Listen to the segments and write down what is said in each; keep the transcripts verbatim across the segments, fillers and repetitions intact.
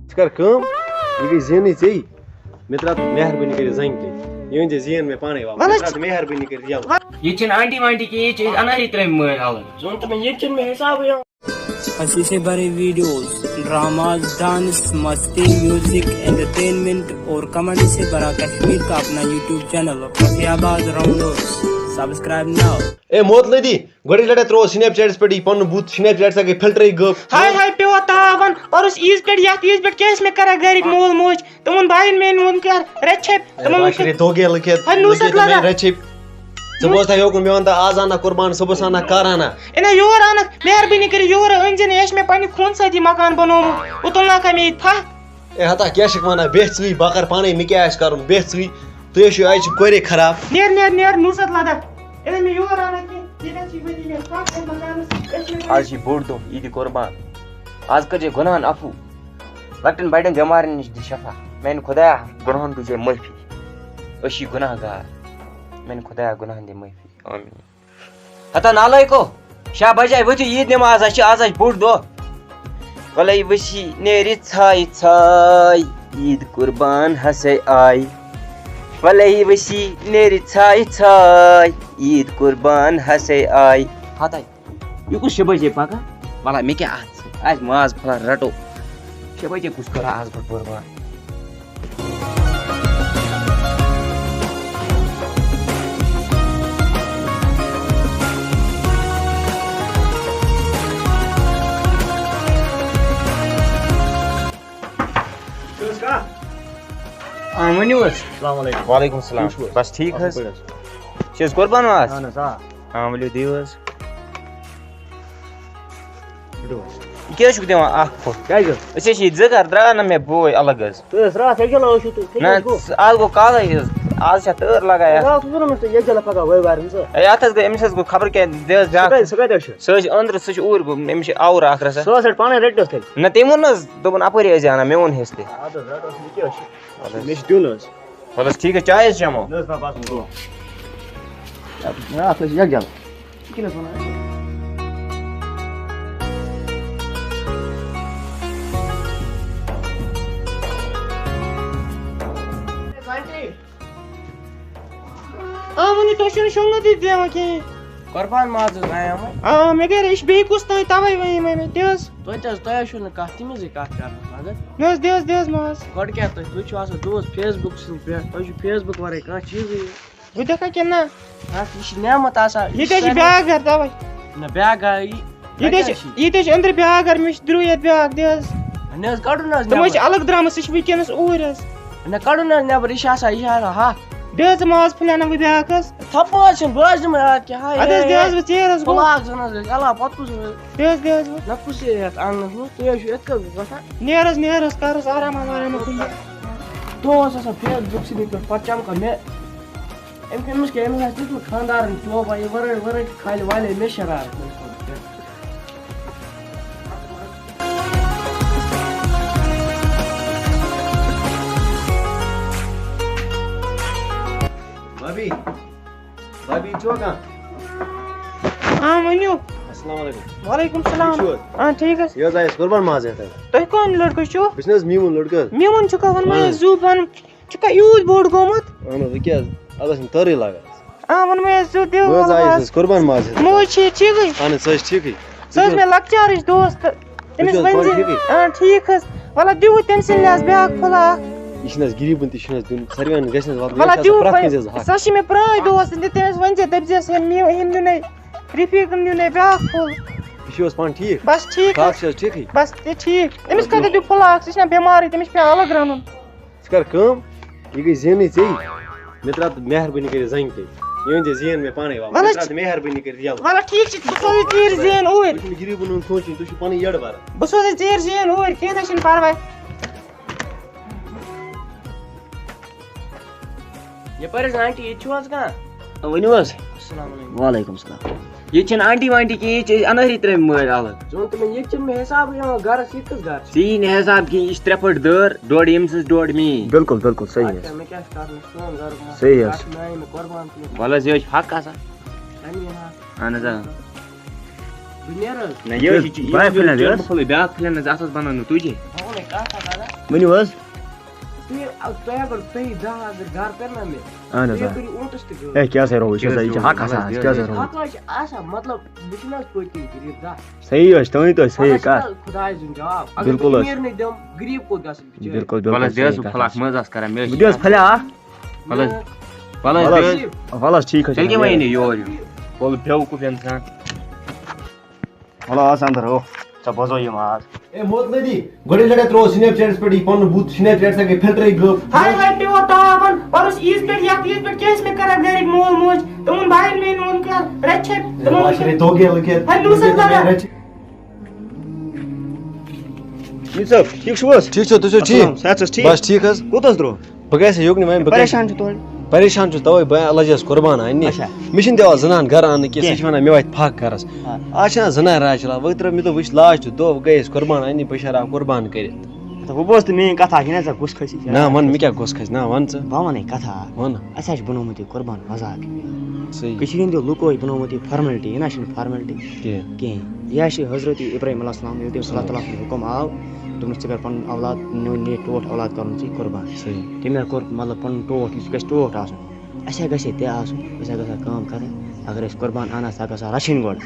ژٕ کر کٲم، یہِ گٔے زینٕے ژےٚ۔ مےٚ ترٛاو مہربٲنی کٔرِتھ زنٛگہِ تہِ۔ یہِ أنۍ زِ زین مےٚ پانے واپس۔ وَلہٕ مےٚ حظ ترٛاو مہربٲنی کٔرِتھ یَلہٕ۔ یہِ چھِنہٕ آنٹی وانٹی کِہیٖنۍ، یہِ چھِ أسۍ اَنان یہِ ترٛٲمۍ مٲلۍ اَلہٕ۔ ژٕ وَن تہٕ مےٚ، ییٚتہِ چھِنہٕ مےٚ حِسابٕے یِوان۔ ہنسی سے بھرے ویڈیوز، ڈراماز، ڈانس، مستی، میوزک، انٹرٹینمنٹ اور کمنٹ سے بھرا کشمیر کا اپنا YouTube channel Fayaz rounders. Subscribe now. اے موت لدی، گۄڈٕنِچ لٹہِ ترٛوو سنیپ چیٹس پٮ۪ٹھ یہِ پنُن بُتھ، سنیپ چیٹ سا گٔے فلٹرٕے غٲب۔ ہاے ہاے، پیوٚو تاون، پرُس عیٖز پٮ۪ٹھ یتھ عیٖز پٮ۪ٹھ کیٛاہ ٲسۍ مےٚ کران گرِکۍ مول موج؟ تِمن باین میٲنۍ ووٚن کر رٔچھِتھ، تِمن ووٚن کر۔ دوگے لکھت، ہے، نوٗسَتھ لکھت لگا۔ مےٚ رٔچھِتھ۔ ژٕ بوز تھا یوکُن، مےٚ وَن تہٕ آز اَنکھ قربان، صُبحس اَنکھ کر اَنکھ۔ اے نہ، یور اَنکھ، مہربٲنی کٔرِتھ یور أنۍ زِ نہٕ، یہِ چھِ مےٚ پننہِ خوٗنہٕ سۭتی مکان بنومُت، وۄنۍ تُلناکھا مےٚ ییٚتہِ پھَکھ؟ اے ہتا، کیٛاہ چھِکھ وَنان؟ بیٚہہ ژٕے، بہٕ کَرٕ پانَے، مےٚ کیٛاہ آسہِ کَرُن؟ بیٚہہ ژٕے۔ تُہۍ ٲسِو اَتہِ چھِ کورے خراب۔ نیر، نیر، نیر، نوٗسَتھ لَدَکھ۔ اے نہ، مےٚ یور اَنکھ کینٛہہ، ییٚتہِ حظ چھِ وۄنۍ یہِ مےٚ پھَکھ اَتہِ مکانَس۔ أسۍ چھِ آز چھِ بوٚڑ دۄہ عیٖدِ قربان۔ آز کٔرۍ زِ گۄناہَن عفو۔ لۄکٹٮ۪ن بَڑٮ۪ن بٮ۪مارٮ۪ن نِش دِ شفا۔ میٛانہِ خۄدایا، گۄناہَن دِ ژےٚ معٲفی۔ أسۍ چھِ گۄناہ گار۔ میٛانہِ خۄدایا، گۄناہَن دِ معٲفی۔ آمین۔ ہتا نالٲیکو، شےٚ بجے ؤتھِو عیٖد نٮ۪ماز، اَسہِ چھِ آز اَسہِ بوٚڑ دۄہ۔ وَلَے ؤسی نیرِ ژھاے ژھاے، عیٖد قربان ہسے آے۔ وَلَے ؤسی نیرِ ژھاے ژھاے، عیٖد قربان ہسے آے۔ ہتَے، یہِ کُس شےٚ بجے پَکان؟ وَلہٕ مےٚ کیٛاہ اَتھ سۭتۍ؟ آسہِ ماز پھلان رَٹو۔ شےٚ بجے کُس کَران آز گۄڈٕ قربان؟ آ، ؤنِو حظ۔ السلام علیکم۔ وعلیکم السلام۔ ٹھیٖک چھِو حظ؟ بس ٹھیٖک اَصٕل حظ۔ پٲٹھۍ حظ۔ چھِ حظ قربان ماز؟ اَہَن حظ، آ۔ آ، ؤلِو دِیِو حظ۔ یہِ کیٛازِ چھُکھ دِوان اَکھ پھوٚت؟ کیٛازِ؟ أسۍ حظ چھِ ییٚتہِ زٕ گرٕ، درٛاو نہ مےٚ بوے الگ حظ۔ تُہۍ حظ راتھ یَکجاہ ٲسِو تُہۍ، تُہۍ نہ، کیٛازِ گوٚو؟ آز گوٚو کالَے حظ، آز چھےٚ تۭر لگان یَتھ۔ راتھ اوسُس ووٚنمُت تۄہہِ یَکجاہ پَکان وٲرۍ وارٮ۪ن ژٕ۔ ہے، اَتھ حظ گٔے، أمِس حظ گوٚو خبر کیٛاہ، دِ حظ سُہ بیٛاکھ۔ کَتہِ، سُہ کَتہِ حظ چھُ؟ سُہ حظ چھُ أنٛدرٕ، سُہ چھُ اوٗرۍ گوٚمُت، أمِس چھِ آوُر اَکھ رَژھا۔ سُہ حظ رَٹہِ پانَے، رٔٹِو حظ تیٚلہِ۔ نہ، تٔمۍ ووٚن نہ حظ، دوٚپُن اَپٲری ٲسۍ زِ اَنان، مےٚ ووٚن حظ تہِ۔ اَدٕ حظ رَٹو، یہِ کیٛاہ حظ چھُ؟ وَلہٕ حظ۔ مےٚ چھُ دیُن حظ۔ وَلہٕ حظ ٹھیٖک حظ، چاے حظ چٮ۪مو۔ نہ حظ، نہ، بَس وۄنۍ گوٚو۔ راتھ ٲسۍ یَکجاہ۔ ژٕ کیٛاہ حظ وَنان؟ آ، ؤنِو، تۄہہِ چھُو نہٕ شۄنٛگنہٕ تہِ دِوان کِہیٖنۍ۔ قۄربان ماز حظ آیاو وۄنۍ۔ آ، مےٚ گٔے، یہِ چھُ بیٚیہِ کُس تام، تَوَے وَنے مےٚ، مےٚ دِ حظ۔ توتہِ حظ، تۄہہِ حظ چھُو نہٕ کانٛہہ تٔمِس سۭتۍ کَتھ کَرنَس مگر۔ نہ حظ، دِ حظ، دِ حظ ماز۔ گۄڈٕ کیٛاہ تُہۍ، تُہۍ چھِو آسان دۄہَس Facebook سٕے پٮ۪ٹھ، تۄہہِ چھُو Facebook وَرٲے کانٛہہ چیٖزٕے۔ بہٕ دِکھا کِنہٕ نہ؟ اَتھ، یہِ چھِ نعمت آسان، یہِ ییٚتہِ حظ چھِ سارنٕے بیٛاکھ گَرٕ، تَوَے۔ نہ، بیٛاکھ گَرٕ، یہِ، ییٚتہِ حظ کَتہِ چھِ، حظ چھِ؟ ییٚتہِ حظ چھِ أنٛدرٕ بیٛاکھ گَرٕ، مےٚ چھِ درٛوٗ یَتھ بیٛاکھ، دِ حظ۔ نہ حظ، کَڑُن حظ تِم حظ چھِ نٮ۪بَر۔ الگ درٛامٕتۍ، سُہ چھِ وٕنکیٚنَس اوٗرۍ حظ۔ نہ، کَڑُن حظ نٮ۪بَر، یہِ چھِ آسان، یہِ چھِ آسان ہَتھ۔ دِ حظ ژٕ ماز پھٕلۍ اَنَکھ بہٕ بیٛاکھ حظ۔ تھَپہٕ حظ چھِنہٕ، بہٕ حظ دِمہٕ اَتھ کیٛاہ، ہاے، اَدٕ حظ، ہاے، دِ حظ ہاے۔ وۄنۍ ژیر حظ گوٚو۔ پٕلاک زَن حظ گژھِ علاوٕ، پَتہٕ کُس حظ؟ دِ حظ، دِ حظ وۄنۍ۔ نہ، کُس یہِ یَتھ آنٛگنَس منٛز؟ تُہۍ حظ چھِو یِتھ کٔنۍ گژھان۔ نیر حظ، نیر حظ، کَر حظ آرام، آرام، آرام کُن۔ دۄہَس آسان Facebook سٕے پٮ۪ٹھ، پَتہٕ چَمکان مےٚ۔ أمۍ، أمِس کیٛاہ، أمِس آسہِ دیُتمُت خانٛدارَن ٹوپا، یہِ وَرٲے، وَرٲے چھِ خالہِ والے مےٚ شرارت۔ بھابی، بھابی، چھُوا کانٛہہ؟ آ، ؤنِو۔ السلام علیکم۔ وعلیکم السلام۔ ٹھیٖک چھِو حظ؟ آ، ٹھیٖک حظ۔ یہِ حظ آیہِ اَسہِ قربان ماز ہٮ۪تھ۔ تُہۍ کٕم لٔڑکہٕ چھِو؟ بہٕ چھُس نہٕ حظ میٖمُن لٔڑکہٕ حظ۔ میٖمُن چھُکھا؟ ووٚن مےٚ اۭں۔ زُو پَنُن۔ چھُکھا یوٗت بوٚڑ گوٚمُت؟ اہن حظ، وۄنۍ کیٛاہ حظ؟ اَتھ ٲس نہٕ تٲرٕے لگان۔ آ، ووٚنمَے حظ ژےٚ، دِیِو مٲلۍ حظ وَلہٕ آیہِ حظ۔ حظ قربان ماز ہٮ۪تھ۔ مٲلۍ چھِ یہِ ٹھیٖکٕے؟ اہن حظ، سۄ حظ چھِ ٹھیٖکٕے۔ سۄ حظ مےٚ لۄکچارٕچ دوست تہٕ تٔمِس تُہۍ چھِو حظ ؤنۍ پانہٕ زِ، ٹھیٖکٕے؟ آ، ٹھیٖک حظ۔ وَلہٕ دِیِو تٔمۍ سٕنٛدِ لحاظ بیٛاکھ پھوٚلہ اَکھ۔ یہِ چھِنہٕ حظ غریٖبَن تہِ چھِنہٕ حظ دیُن، ساروِیَن گژھِ نہٕ حظ واتُن، وَلہٕ یہِ چھِ آسان دِیِو پرٛٮ۪تھ وۄنۍ، کٲنٛسہِ حظ حق۔ سۄ چھِ مےٚ پرٛٲنۍ دوست، تٔمِس ؤنۍ زِ، دٔپۍ زِیَس، ہے، مےٚ، أمۍ نیوٗ نَے رفیٖقَن نیوٗ نَے بیٛاکھ پھوٚل۔ یہِ چھِو حظ پانہٕ ٹھیٖک؟ بَس ٹھیٖک کاک حظ۔ چھِ حظ ٹھیٖکٕے؟ بَس تہِ ٹھیٖک۔ أمِس کَتہِ دِیِو پھوٚلہ اَکھ؟ سُہ چھِنہ بٮ۪مارٕے، تٔمِس چھِ پٮ۪وان الگ رَنُن۔ ژٕ کر کٲم، یہِ گٔے زینٕے ژےٚ۔ مےٚ ترٛاو تہٕ مہربٲنی کٔرِتھ زنٛگہِ تہِ۔ یہِ أنۍ زِ زین مےٚ پانَے واپس۔ وَلہٕ مےٚ ترٛاو تہٕ مہربٲنی کٔرِتھ یَلہٕ۔ وَلہٕ ٹھیٖک چھِ، بہٕ سوزَے ژیٖرۍ زین اوٗرۍ۔ تُہۍ چھِو نہٕ غریٖبَن ہُنٛد سونٛچُن، تُہۍ چھِو پَنٕنۍ یٔڈ بَران۔ بہٕ سوزَے ژیٖرۍ زین اوٗرۍ، کینٛہہ نہ چھُنہٕ پَرواے۔ یَپٲرۍ حظ آنٹی، ییٚتہِ چھِو حظ کانٛہہ؟ آ، ؤنِو حظ۔ السلام علیکم۔ وعلیکم السلام۔ ییٚتہِ چھَنہٕ آنٹی وانٹی کینٛہہ، ییٚتہِ چھِ أسۍ اَنٲری ترٛٲمۍ مٲلۍ الگ۔ ژٕ وَن تہٕ مےٚ، ییٚتہِ چھِنہٕ مےٚ حسابٕے یِوان، گَرَس ییٚتہِ کُس گَرٕ چھُ؟ ژےٚ یی نہٕ حساب کینٛہہ، یہِ چھِ ترٛےٚ پھٕٹہٕ دٲر، ڈۄڈ ییٚمہِ سٕنٛز، ڈۄڈ میٛٲنۍ۔ بِلکُل، بِلکُل، صحیح اَدٕ حظ۔ کیٛاہ، مےٚ کیٛاہ چھُ کَرُن، یہِ چھُ سون گَرُک مسلہٕ، صحیح حظ۔ اَتھ چھُ میٛانہِ مےٚ قۄربان تہِ۔ وَلہٕ حظ، یہِ حظ چھُ حق آسان۔ اَمی حق۔ اَہَن حظ، آ۔ نہ، یہِ حظ چھِ، یہِ بہٕ حظ پھِلن، یہِ حظ؟ بہٕ کھُلہٕ بیٛاکھ پھِلن حظ، اَتھ حظ بَنٲو نہٕ تُجی۔ بہٕ وَنَے کَتھ اَکھ، دَدا۔ ؤنِو حظ۔ تُہۍ، تۄہہِ اگر تُہۍ دَہ اگر گَرٕ کَرِ نا مےٚ، اَہَن حظ، تُہۍ آ۔ کٔرِو اوٗنٹَس تہِ گٲڑۍ۔ ہے، کیٛاہ سا روو، یہِ چھُ آسان، یہِ چھِ حق آسان، یہِ چھِ کیٛاہ سا روو؟ حق حظ چھِ آسان، مطلب، بہٕ چھُس نہ حظ پٔتۍ کِنۍ غریٖب دَہ۔ صحیح حظ چھِ، تُہۍ، تُہۍ صحیح پَتہٕ چھُ کَتھ۔ نہ خۄداے سُنٛد جواب۔ اگر بِلکُل بہٕ حظ۔ نیرنٕے دِمہٕ، غریٖب کوٚت گژھِ بِچٲرۍ؟ بِلکُل، بِلکُل، وَلہٕ حظ، دِ حظ صحیح بہٕ کَتھ۔ پھٕلاکھ منٛز آسہٕ کران، مےٚ حظ بہٕ دِ حظ چھِ پھٕلیٛا اَکھ۔ وَلہٕ حظ، وَلہٕ حظ، وَلہٕ حظ، دِ حظ۔ وَلہٕ حظ، ٹھیٖک حظ چھُ۔ تیٚلہِ کیٛاہ وَنہِ یور یُن؟ وَلہٕ بیوقوٗف اِنسان۔ وَلہٕ آس اَندَر، ہو، ژےٚ بوزو یہِ ماز۔ اے موت ندی، گۄڈٕنِچ لَٹہِ ترٛوو Snapchat-س پٮ۪ٹھ یہِ پَنُن بُتھ، Snapchat-س گٔے فِلٹَرٕے غٲب۔ ہاے ہاے، پیوٚو تاوَن، پَرُس عیٖذ پٮ۪ٹھ یَتھ عیٖذ پٮ۪ٹھ کیٛاہ ٲسۍ مےٚ کَران گَرِکۍ مول موج؟ تِمَن بایَن میٛٲنۍ ووٚن کَر، رَچھَکھ، تِمَن ووٚن کَر۔ ہے، نُصرت لَگا۔ ہے، نُصرت۔ میر صٲب، ٹھیٖک چھِو حظ؟ ٹھیٖک چھِو، تُہۍ چھِو ٹھیٖک؟ السلام، صحت چھا ٹھیٖک؟ بس ٹھیٖک حظ۔ کوٚت حظ درٛاو؟ بہٕ گٔیَس یوٚکنُے وۄنۍ، بہٕ پریشان چھُ تورٕ۔ پریشان چھُس تَوَے، بہٕ لَجَس قۄربان اَننہِ۔ اچھا۔ مےٚ چھِنہٕ دِوان زنان گَرٕ اَننہٕ کینٛہہ، سُہ کینٛہہ۔ چھِ وَنان مےٚ واتہِ پھَکھ گَرَس۔ آ۔ آز چھِنہ زنان راج چلان، وۄنۍ ترٛٲو مےٚ دوٚپ وٕچھ لازچہِ دۄہ، بہٕ گٔیَس قۄربان اَننہِ، بہٕ شَرٕ ہا قۄربان کٔرِتھ۔ تہٕ وۄنۍ بوز تہٕ میٛٲنۍ کَتھا، یہِ نہ ژےٚ غُصہٕ کھٔسی۔ نہ، وَن مےٚ کیٛاہ غُصہٕ کھَسہِ، نہ، وَن ژٕ۔ بہٕ وَنَے کَتھا اَکھ۔ وَن۔ اَسہِ حظ چھِ بنومُت یہِ قۄربان مذاق۔ صحیح۔ کٔشیٖرِ ہِنٛدیو لُکو چھِ بنومُت یہِ formality، یہِ نہ چھِنہٕ formality کینٛہہ۔ کِہیٖنۍ۔ یہِ حظ چھِ حضرت ابراہیم علیہ السلام، ییٚلہِ تٔمِس اللہ تعالیٰ سُنٛد حُکم آو، دوٚپنَس، "ژٕ کر پَنُن اولاد، میون یہِ ٹوٹھ اولاد کَرُن ژٕ قۄربان۔" صحیح۔ تٔمۍ حظ کوٚر، مطلب، پَنُن ٹوٹھ، یُس گژھِ ٹوٹھ آسُن، اَسہِ ہا گژھِ ہے تہِ آسُن، أسۍ ہا گژھِ ہا کٲم کَرٕنۍ۔ اگر أسۍ قۄربان اَنان، سُہ ہا گژھِ ہا رَچھٕنۍ گۄڈٕ،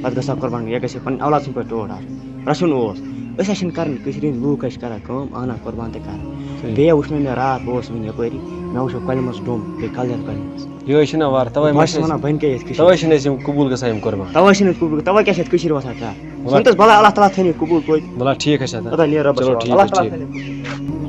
پَتہٕ گژھِ ہا قۄربان، یہِ گژھِ ہے پَنٕنۍ اولاد سٕنٛدۍ پٲٹھۍ ٹوٹھ آسُن، رَچھُن اوس۔ أسۍ ہا چھِنہٕ کَران، کٔشیٖرِ ہٕنٛدۍ لوٗکھ حظ چھِ کَران کٲم، اَنان قۄربان تہٕ کَران۔ صحیح۔ بیٚیہِ وٕچھ مےٚ، مےٚ راتھ، بہٕ اوسُس وٕنہِ یَپٲری، مےٚ وٕچھو کۄلہِ منٛز ڈوٚم، بیٚیہِ کَلہٕ کۄلہِ منٛز۔ یہِ حظ چھِنہ وَر، تَوَے بہٕ ما حظ چھُس چھِ أسۍ، وَنان، بَنہِ کیٛاہ یَتھ کٔشیٖرِ تَوَے منٛز؟ چھِنہٕ أسۍ یِم قبوٗل گژھان یِم قۄربان۔ تَوَے چھِنہٕ أسۍ قبوٗل، تَوَے کیٛاہ چھِ یَتھ کٔشیٖرِ وَسان کَتھ؟ وَلہٕ۔ سُنٛد حظ بَلاے، اللہ تعالیٰ تھٲینی قبوٗل توتہِ۔ وَلہٕ ٹھیٖک حظ چھِ اَدٕ۔ اَدٕ نیرٕ رۄبَس چلو حوالہٕ۔ ٹھیٖک، اللہ ٹھیٖک، تعالیٰ ٹھیٖک۔ تھٲینی۔